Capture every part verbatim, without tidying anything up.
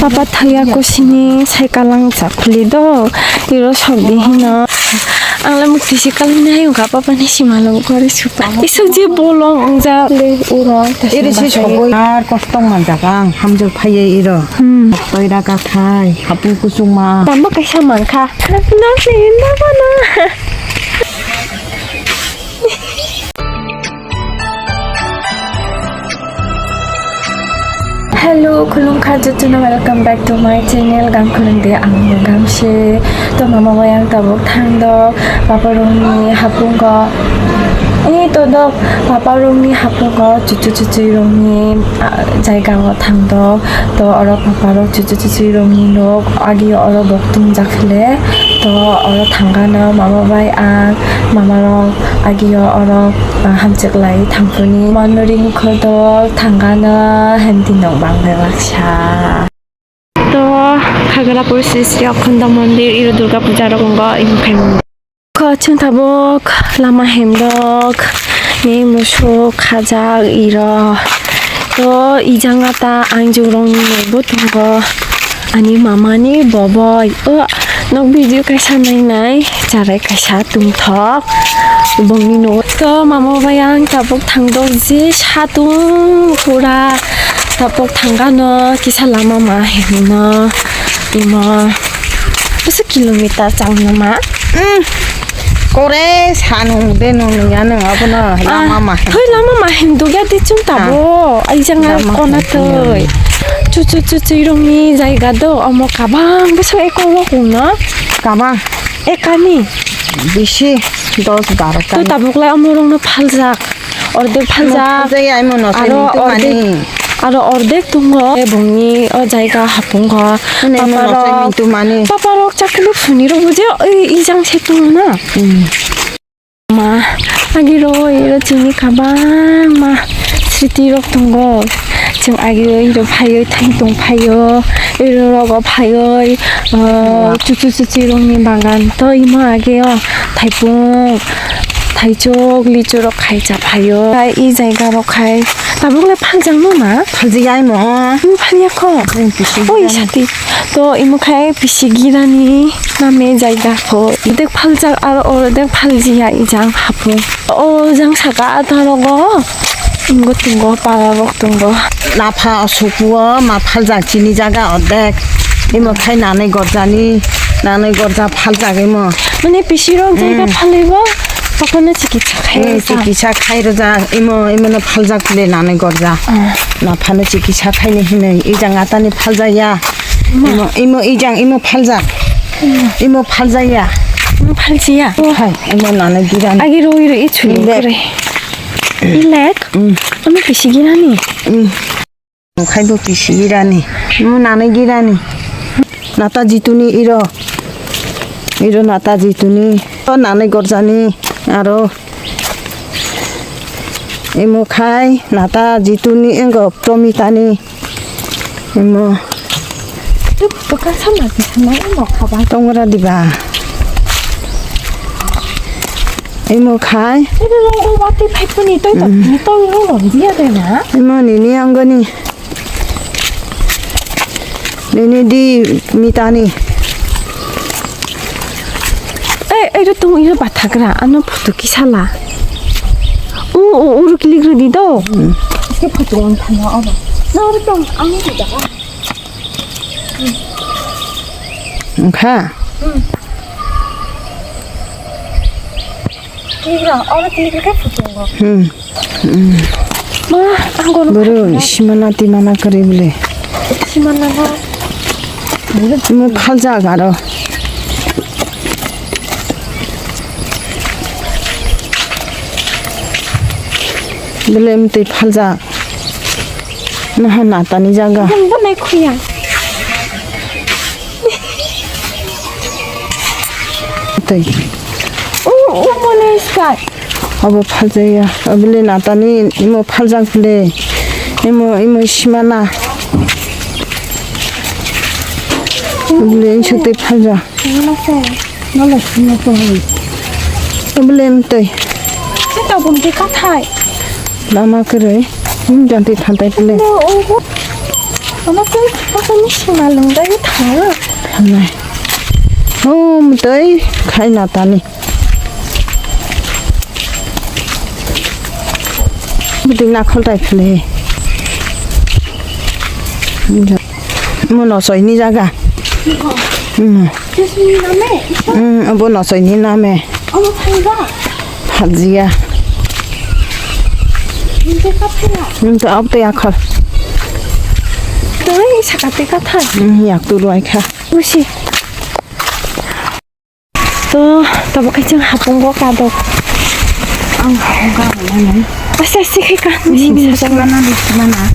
Papa thaya kusini sai kalang chakhuli do, iro sok di hino. Ang le mukti si kalini hai wngkha, papa ni sima lo kori supa. Isuk je bolong wngja le uro. Iri si sogoi ar kostong manjak ang, hamjak phaiye iro. Hmm. Toira kathai, hapung kusuma. Tamo kaisa mankha. Nasi hinda mana? Hello, khulumkha jotono, welcome back to my channel. Gang khulumde ang Gamse. To mama wayang tabuk thangdok, papa rongni hapungo. Ni to dok, papa rongni hapungo, chuchu chuchu rongni, ah, jaiga o thangdok. To oro papa rok chuchu chuchu rongni nok, agi oro bok tung jak le. To oro thangano mama bai ang, mama rok. Agio oro, ah, hamchwk lai thangphuni. Mono ring khodok thangano hemti nok bang bai baksa. To Khagrapur Sri Sri Akhunda Mandir, iro Durga Puja rok wngkha, imo khe. Kho chwng tabuk lama hemdok ni musuk khajak iro. To ijang ata ang jurong ni bo tongo. Ani mama ni boboi. O, nok video kaisa nai nai, charai kaisa tungthok. Bongni no. To mama bai ang tabuk thangdok je satung pura tabuk thangano kisa lama ma himno imo. Bisa kilometer chang nama. Mm. Kore sanung de nung ya nung abono lama ma. Hoi lama ma himdok ya di chum tabo. Ai jang kona toi. Chu chu chu chu rong ni jaiga do omo kabang bisa eko wok no. Kabang. Ekani. Bisi dos baro kani. To tabuk lai omo rong no phaljak. Ordek phaljak. Phaljak ya imo no aro ordek, aro ordek tungo. Bongni o jaiga hapungo. Papa rok, papa rok chakulu phuni rok buje ijang se tungo na. Ma, agi roi ro chini kabang ma sriti rok tongo. Chwng agi roi ro phaioi thang tong phaio. Iro rogo phaioi, chuchu chuchi rong ni bagan to imo agi o thaipung, thaichuk, lichu rok khai cha phaio. Khai i jaiga rok khai tabuk le phaljak no na? Phalji ai mo. Phalya kho. Oi sati. To imo khai pisi girani name jaiga kho. Dek phaljak aro oro dek phalji ya ijang hapung. O jang saka ata rogo. Ingo tungo para rok tungo. Napha osukuo ma phaljak chini jaga ordek. Imo khai nanai gorjani, nanai gorja phaljak imo. Mane pisi rok jaga phalibo. Pakano chikitsa khai rwja. Chikitsa khai rwja. Imo, imo no phaljak le nanai gorja. Naphano chikitsa khaini hinoi. Ijang atani phaljaya. Imo, imo ijang, imo phaljak. Imo phaljaya. Imo phaljiya. Hai, imo nana girani. Agi roi roi ichuli kore. Ilek. Ami pisi girani. Khaibo pisi girani. Imo nana girani. Nata jituni iro. Iro nata jituni. To nana gorjani. Aro. Imo khai nata jituni engo promitani. Imo. Tuk, bukan sama sih, sama imo kabar. Tongra diba. Imo khai. Ini lo, lo, wati phai puni, toi, toi, ni toi, lo, lo, dia de na. Imo nini anggani. Nini di mitani. Eh, eh, ro tong iro bathagra, ano photo kisa la. U, u, uru kilik ro di do. Iske photo ang thana oro. Na oro tong ang di da. Angkha. Kilik ro, oro kilik ro ke photo. Hmm. Ma, ang gono. Boro simana timana kari bole. Simana ha. Mo phaljak aro. Bole mtwi phaljak. Naha natani jaga. Ang bo nai khuya. Tei. O, o, bo nai sky. Abo phaljaya, abole natani imo phaljak bole, imo, imo simana. Abole insuk tei phalja. Abole mtei. Lama kwrwi, janti thantai bole. Ano kung kung ni sima lung dai thango. Thanai. Oh, mutoi khai na tani. Budi na khol tai phale. Mo no soi ni jaga. Hmm. Chusni name. Hmm, abo no soi ni name. Omo thangba. Phajiya. Nte ka phela. Nte ab te akhal. Tei saka te ka thai. Hmm, yak tu roi kha. Busi. To, tabo khe chwng hapung go kadok. Ang hapung ka mano. Asa si khe ka. Ni sa sa na di mana.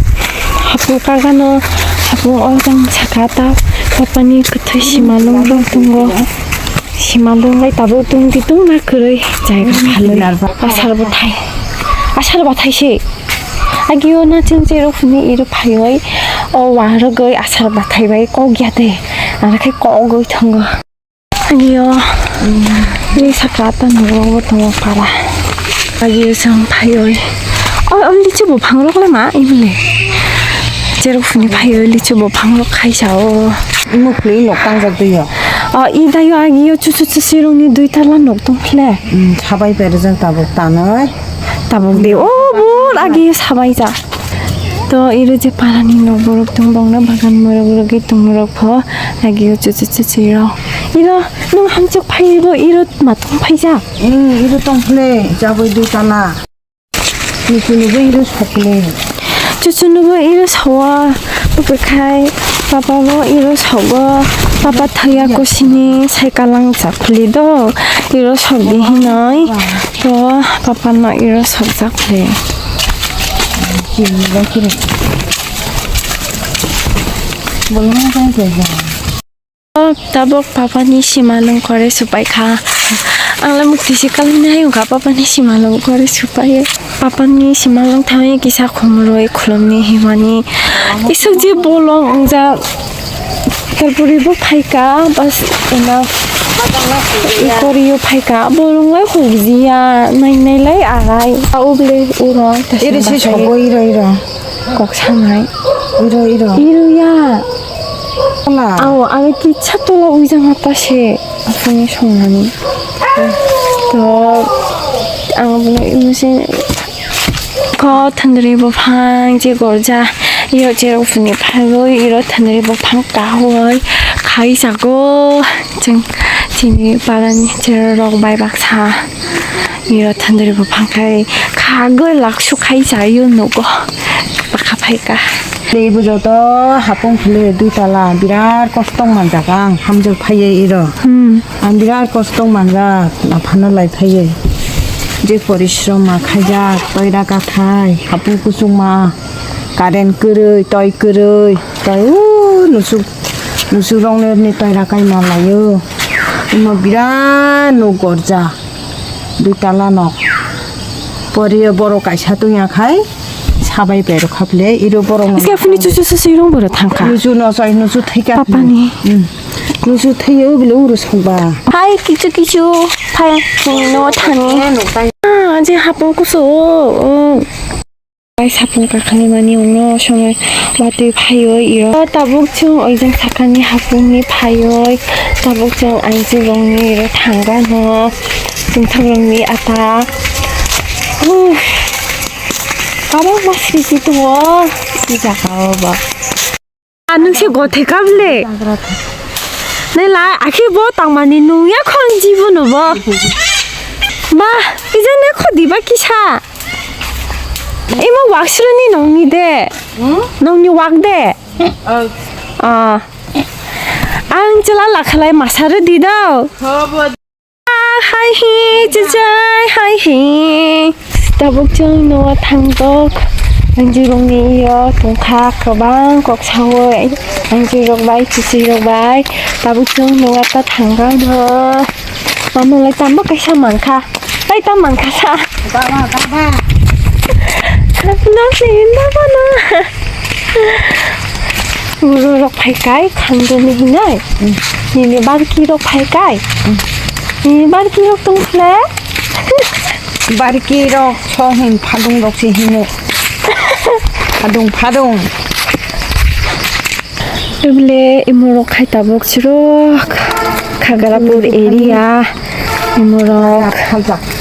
Hapung ka gano, hapung o jang saka ta. Papani kwthwi sima lung rok tongo. Sima lung lai tabo tung di tung na kwrwi. Jaiga phalwi. Asar bo thai. Asar bo thai se. Agio na chwng cherok hwnwi iro phaiwi. O wa rwgwi asar bo thai bai kok ya de. Ara khe kok gwi tongo. Agio, ni saka ta nugo bo tongo para. Agio sang phaioi. O, o lichu bo phangrok le ma, ibole. Cherok phuni phaioi lichu bo phangrok khaisa o. Imo khli nok tangjak de ya. O, i dayo agio chuchu chusi rongni dui tala nok tong khle. Hmm, sabai perejak tabuk tanoi. Tabuk de, o, bor agio sabai ja. To iro je parani nok borok tong bongno bagan morok rwgwi tong rok pho agio chuchu chuchu rok. Iro nung hamchuk phaibo iro matong phaijak. Hmm, iro tong phile jaboi dui tala. Chuchu nubo iro sokle. Chuchu nubo iro sowa. Buphai khai papa bo iro sogo. Papa thaya kusini sai kalang chakhuli do. Iro sokdi hinoi. To papa no iro sokjak le. Tabok papani simalung kore supai kha. Ang le mukti si kalai nai wngkha papani simalung kore supai. Papani simalung thangwi kisa khumrui khulumni himani. Isuk ji bolong wngjak. Tarpore bo phaikha, bas enough. I korio phaikha, borong lai hukjiya, nai nai lai arai. A uble uro, iri si sobo iro iro. Kok sanai. Iro iro. Iro ya. Ala. Awo, ang kisa tola ujang apa se. Apuni songnani. To, ang bono imusin. Ko thandri buphang je gorja, iro cherok phuni phagwi, iro thandri buphang kahwi khai jago. Chwng chini parani cherok bai baksa, iro thandri buphang khai khagwi laksu khai jayo nugo. Bwkha phaikha. Tei bo joto hapung phile dui tala birat kosto manjak ang hamjak phaiye iro. Hmm. Ang birat kosto manjak, naphano lai phaiye. Je porishrom ma khaijak, toira kathai, hapung kusung ma, current kwrwi, toi kwrwi, toi o nusuk, nusuk rokni toira kai ma laio. Imo birat nuk gorja, dui tala nok. Poriyo borok kaisa tungya khai, sabai berok khaple, iro borok. Sia phuni chuchu chuchu rong borok thangkha. Nuchu no chai, nuchu thaika. Papani. Hmm. Nusu thaio bile uro sokba. Hai kichu kichu phai chini no thani. Ah, je hapung kuso. Ai sapung kakhani mani uno somoi watwi phaioi iro. Tabuk chwng oijang sakani hapungni phaioi. Tabuk chwng aiji rongni iro thangano. Tungthok rongni ata. Uff. Aro masri si tuwo. Ijaka obo. Ah, nung se gothe kable. Nela, akhe bo tangmani nung ya khon jibo no bo. Ba, ija ne khodi ba kisa. Imo waksruni nongni de. Hmm? Nongni wak de. Oh. Ah. Ang chela lakhalai masare di dao. Khobo. Hai hi, jajai, hai hi. Tabuk chwng no thangtok. Anjirongni iyo tongkha kwbang kok sawi. Anjirok bai, chichirok bai. Tabuk chwng no ta thangkha no. Mama lai tamo kaisa mankha. Lai tam mankha sa. Baba, baba. No se hinda bana. Uro rok phai kai, khandoni hinai. Mm. Nini barki rok phai kai. Mm. Nini barki rok tong khle. Barki rok so hin phadung rok se hino. Phadung, phadung. Tubule imorok khai tabuk chirok Khagrapur area imorok.